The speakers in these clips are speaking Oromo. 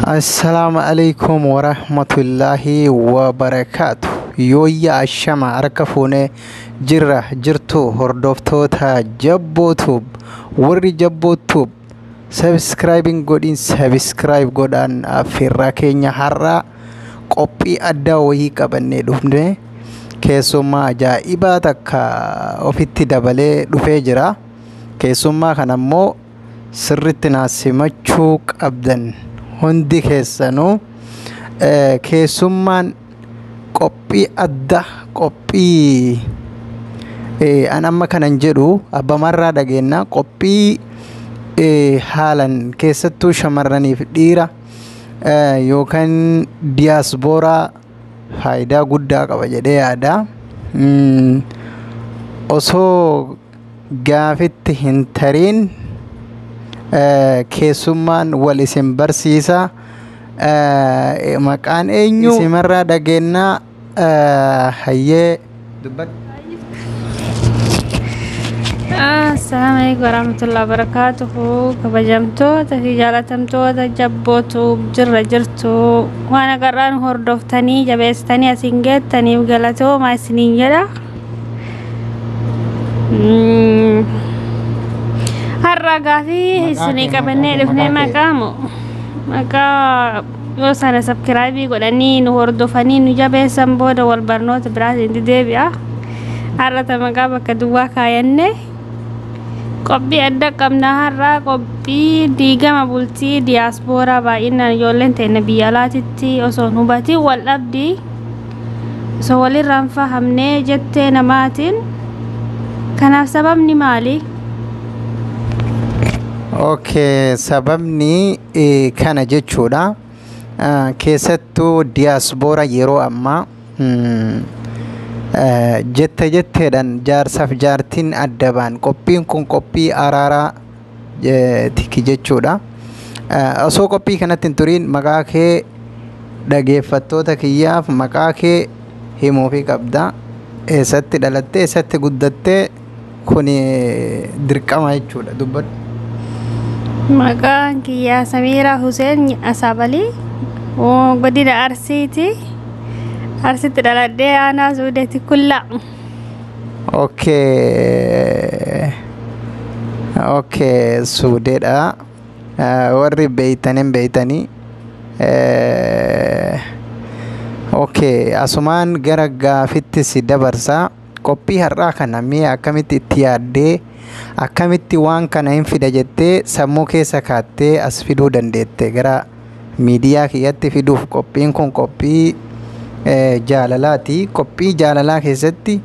Assalaamu alaikum warahmatullaahi wabarakaatu. Yooyya, ashama, harka fuunee jirra jirtu hordoftoota Jabboo Tube. Warri Jabboo Tube subscribe godhin, subscribe godhaan. Affeerraa keenya har'a qophii addaa wayii qabannee dhufne, keessummaa ajaa'ibaa takka ofitti dabalee dhufee jira. Keessummaa kana immoo sirritti naa simachuu qabdan hundi keessanuu. Keessummaan qophii adda, qophii an amma kanan jedhu abbamarraa dhageenya, qophii haalan keessattuu shamarraniif dhiira yookaan diyaaspooraa faayidaa guddaa qaba jedhee yaada. Osoo gaafitti hin tariin keessummaan wal isin barsiisa. Maqaan eenyu isimarraa dhageenyaa. Hayyee, dubbadhu. Assalaamu alaikum warahmatullahi wabarakatuhu. Kabajamtoota fi jaalatamtoota Jabbootu jirra jirtu, waan agarraan hordoftanii jabeessitanii asiin geettaniif galatoomaa isiniin jedha. Har'a gaafii isinii qabannee dhufnee maqaa maqaa yoo sana subscribe godhanii nu hordofanii nu jabeessan booda wal barnoota biraatiin deebi'a. Har'a ta maqaa bakka duwwaa kaayanne. Qophii adda qabna har'a, qophii diigama bultii diyaaspooraa. Baay'inaan ijoolleen teenya biyya alaatitti osoo hin hubatiin wal dhabdi, osoo walirraa hin fahamnee jettee namaatiin. Kanaaf sababni maali? Okay, sababni kana jechuudha. Keessattuu diyaaspooraa yeroo ammaa jette jetteedhaan jaarsaaf jaartiin adda ba'an. Qophiin kun qophii araaraa tiki jechuudha. Osoo qophii kanatti hin turiin maqaa kee dhageeffattoota kiyyaaf maqaa kee himuufii qabda. Eessatti dhalattee, eessatti guddattee, kun dirqama jechuudha. Dubbadhu. Maqaan kiyyaa Samiiraa Huseen Asaabalii, godina Arsiiti. Arsitti dhaladhee, aanaa Suudeeti kullaa. Okay, Suudeedha. Warri beeytaniin beeytanii. Okay, asumaan gara gaafitti si dabarsa. Qophii har'aa kana mee akkamitti itti yaaddee, akkamitti waan kana hin fida jettee sammuu keessa kaattee as fiduu dandeette, gara miidiyaa kiyyatti fiduuf? Qophiin kun qophii jaalalaati. Qophii jaalalaa keessatti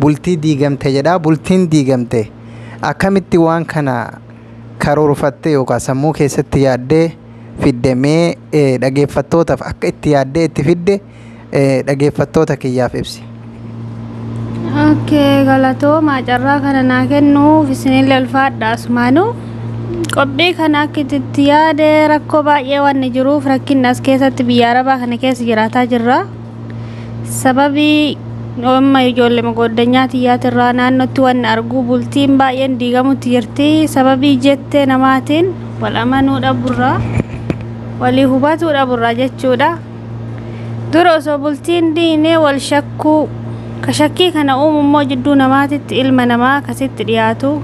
bultii diigamte jedha. Bultiin diigamte akkamitti waan kana karoorfattee yookaan sammuu keessatti yaaddee fidde? Mee dhageeffattootaaf akka itti yaaddee itti fidde dhageeffattoota kiyyaaf ibsi. Okay, galatoomaa carraa kana naa kennuuf isinillee ulfaadha asumaanuu. Qophii kana akka itti yaade, rakkoo baay'ee waan jiruuf, rakkinni as keessatti biyya arabaa kana keessa jiraataa jirra. Sababii amma ijoollee magooddanyaa tiyyaatirraa naannootti wanni arguu bultiin baay'een diigamutti jirti. Sababii jettee namaatiin wal amanuu dhaburraa, walii hubatuu dhaburraa jechuudha. Dura osoo bultiin diinee wal shakkuu, ka shakkii kana uumu immoo jidduu namaatitti ilma namaa akkasitti dhiyaatu,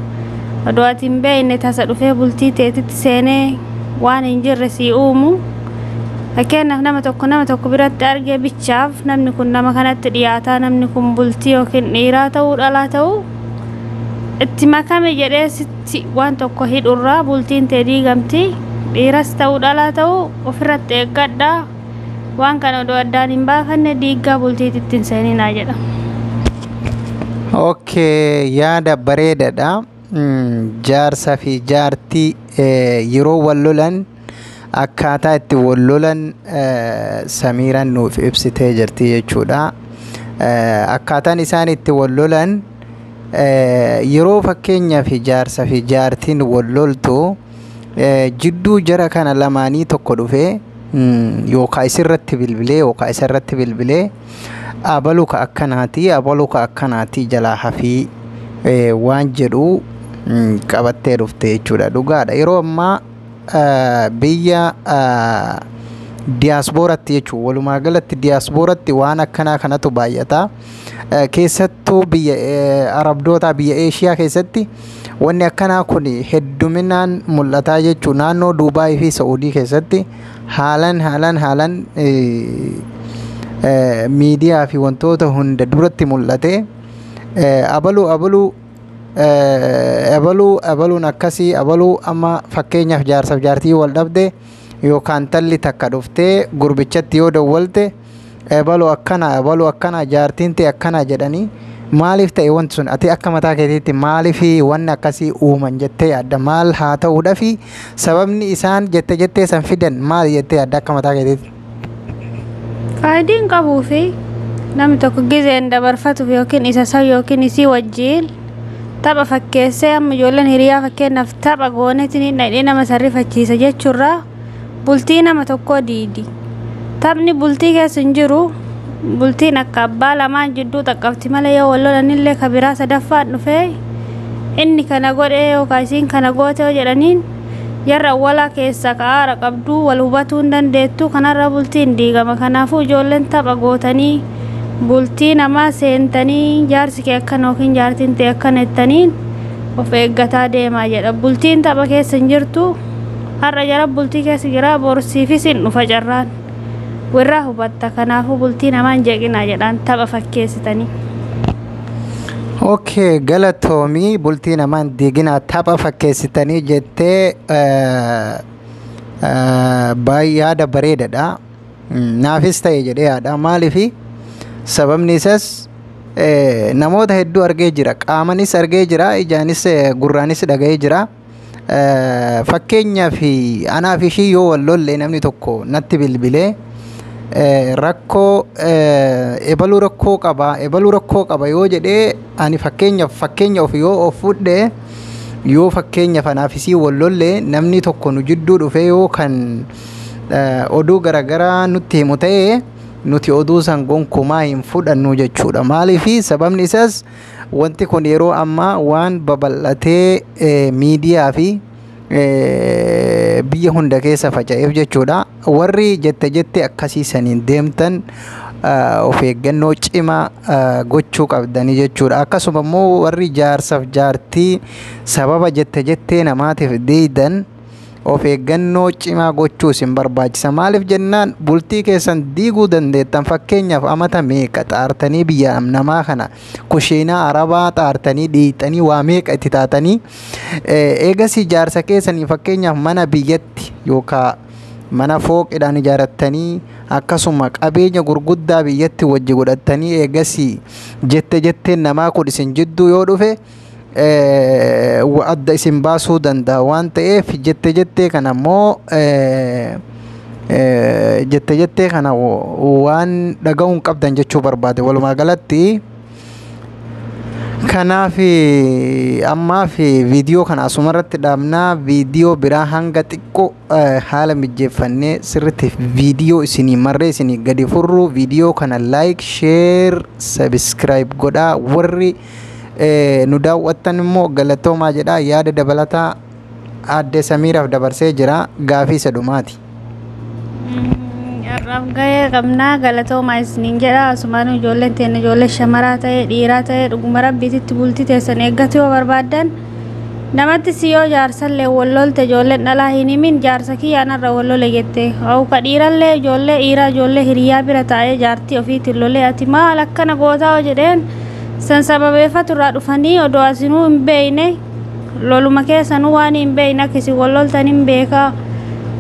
odoo ati hin beekne tasa dhufee bultii teetitti seenee waan hin jirre sii uumu. Fakkeenyaaf, nama tokko nama tokko biratti argee bichaaf namni kun nama kanatti dhiyaataa, namni kun bultii yookiin dhiiraa ta'uu dhalaa ta'uu itti makame jedhee sitti waan tokko hidhurraa bultiin tee diigamti. Dhiiras ta'uu dhalaa ta'uu ofirratti eeggadhaa. Waan kana odoo addaan hin baafanne diiggaa bultiitti hin seeninaa jedha. Okay, yaada bareedaadha. Jaarsa fi jaartii yeroo wal lolan akkaataa itti wal lolan Samiiraan nuuf ibsitee jirti jechuudha. Akkaataan isaan itti wal lolan, yeroo fakkeenyaaf jaarsa fi jaartiin wal loltu, jidduu jara kana lamaanii tokko dhufee yookaan isirratti bilbilee yookaan isarratti bilbilee, abaluu ka akkanaati, abaluu ka akkanaati, jalaa hafii waan jedhu qabattee dhufte jechuudha. Dhugaadha. Yeroo ammaa biyya Diyaaspooratti jechuun walumaa galatti diyaaspooratti waan akkanaa kanatu baay'ata. Keessattuu biyya Arabdootaa, biyya Eeshiyaa keessatti wanni akkanaa kun hedduminaan mul'ataa jechuun, naannoo Duubaayii fi Sa'uudii keessatti haalan haalan haalan miidiyaa fi wantoota hunda duratti mul'ate, abaluu abaluu abaluu abaluun akkasii abaluu. Amma fakkeenyaaf jaarsaaf jaartii wal dhabde yookaan talli takka dhuftee gurbichatti yoo dawwalte, "Ebaluu akkana, ebaluu akkana, jaartiin ta'e akkana" jedhanii, maaliif ta'e wanti sun? Ati akka mataa keetiitti maaliif wanni akkasii uuman jettee yaadda? Maal haa ta'uudhaafi sababni isaan jette jettee san fidan maal jettee yaadda akka mataa keetiitti? Faayidiin qabuu fi namni tokko gizeen dabarfatuuf yookiin isa san yookiin isii wajjin tapha fakkeessee, amma ijoolleen hiriyaa fakkeenyaaf tapha goonetiin dhadhee nama sarrifachiisa jechuurraa bultii nama tokkoo diidi. Taphni bultii keessa hin jiru. Bultiin akka abbaa lamaan jidduu xaqqabti malee, yoo wal lolanillee ka biraa sadaffaan dhufee inni kana godhee yookaan isiin kana goote yoo jedhaniin, jarra awwalaa keessa ka'aara qabduu wal hubatuu hin dandeettu. Kanarra bultiin diigama. Kanaafuu ijoolleen tapha gootanii bultii namaa seentanii, jaarsi kee akkana yookiin jaartiin ta'e akkana jettaniin of eeggataa deemaa jedha. Bultiin tapha keessa hin jirtu. Har'a jara bultii keessa jira, borsiifis hin dhufa carraan wirraa hubatta. Kanaafuu bultii namaa hin jeeqinaa jedhaan tapha fakkeessitanii. Okay, galatoomii. Bultii namaan diiginaa tapha fakkeessitanii jettee, baay'ee yaada bareedaadha. Naafis ta'e jedhee yaada. Maaliifi sababni isaas namoota hedduu argee jira. Qaamanis argee jira, ijaanis gurraanis dhaga'ee jira. Fakkeenyaaf anaaf ishii yoo wal lolle, namni tokko natti bilbilee rakkoo ebaluu rakkoo qaba, ebaluu rakkoo qaba yoo jedhee, ani fakkeenyaaf fakkeenya of yoo of fudhe, yoo fakkeenyaaf anaaf isii wal lolle, namni tokko nu jidduu dhufee yoo kan oduu garaagaraa nutti himu ta'e, nuti oduu san gonkumaa hin fudhannu jechuudha. Maaliifi sababni isaas wanti kun yeroo ammaa waan babal'atee miidiyaa fi biyya hunda keessa faca'eef jechuudha. Warri jette jette akkasii saniin deemtan of eeggannoo cimaa gochuu qabdanii jechuudha. Akkasuma immoo warri jaarsaaf jaartii sababa jette jettee namaatiif deeydan of eeggannoo cimaa gochuu isin barbaachisa. Maaliif jennaan bultii keessan diiguu dandeettan. Fakkeenyaaf amata meeqa xaartanii biyya namaa kana kushiinaa arabaa xaartanii dhiixanii waa meeqa itti taatanii, eegasii jaarsa keessanii fakkeenyaaf mana biyyatti yookaan mana fooqidhaan ijaarrattanii, akkasuma qabeenya gurguddaa biyyatti wajji godhattanii, eegasii jette jetteen namaa kun isin jidduu yoo dhufe adda isin baasuu danda'a waan ta'eef, jette jettee kana immoo jette jettee kana waan dhaga'uu hin qabdan jechuu barbaade walumaa galatti. Kanaaf ammaaf viidiyoo kana asumarratti dhaabnaa. Viidiyoo biraa hanga xiqqoo haala mijeeffannee sirriitti viidiyoo isinii marree isinii gadi furru, viidiyoo kana like, share, subscribe godhaa. Warri nu daawwattan immoo galatoomaa jedha. Yaada dabalataa aadde Samiiraaf dabarsee jira, gaafii isa dhumaati. Har'aaf gahee qabnaa, galatoomaa isiniin jedha. Asumaan ijoolleen teenya, ijoollee shamaraa ta'e dhiiraa ta'e, dhuguma rabbiititti bultii teessan eeggatu yoo barbaaddan, namatti si yoo jaarsallee wal lolte, ijoolleen dhalaa hin himin jaarsa kiyyaan har'a wal lole jette. Ka dhiirallee ijoollee dhiiraa ijoollee hiriyaa bira taa'ee jaartii ofiitiin lolee, "Ati maal akkana gootaa?" jedheen, san sababeeffatu irraa dhufanii odoo asinuu hin beeyne, loluma keessanuu waan hin beeyne akka isin wal loltan hin beekaa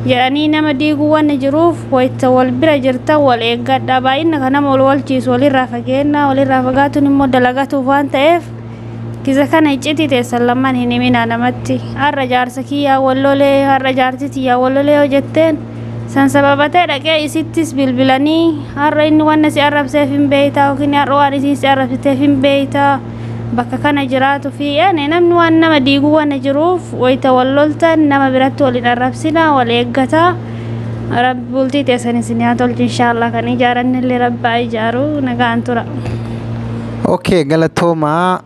jedhanii nama diiguu wanni jiruuf, wayita wal bira jirtan wal eeggadha. Baay'ina kan nama wal walchiisu walirraa fageenya, walirraa fagaatuun immoo dalagatuuf waan ta'eef, kisa kana iccitii teessan lamaan hin himinaa namatti. Har'a jaarsa kiyyaa wal lolee, har'a jaartii tiyyaa wal lolee yoo jetteen, san sababatee dhaqee isittis bilbilanii, har'a inni wanna si arrabseef hin beeytaa yookiin har'a waan isiin si arrabsiteef hin beeytaa bakka kana jiraatu fi namni waan nama diiguu wanna jiruuf, wayita wal loltan nama biratti wal hin arrabsina, wal eeggataa. Rabbi bultii teessan isin haa tolchu, inshaallah. Kan ijaaranillee rabbi haa ijaaru. Nagaan tura. Okay, galatoomaa.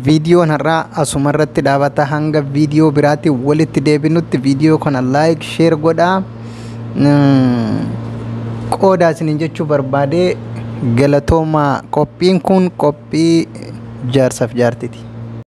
Viidiyoon har'aa asumarratti dhaabata. Hanga viidiyoo biraatti walitti deebinutti viidiyoo kana like, share godhaa. Qoodaa isiniin jechuu barbaadee, galatoomaa. Qophiin kun qophii jaarsaaf jaartiti.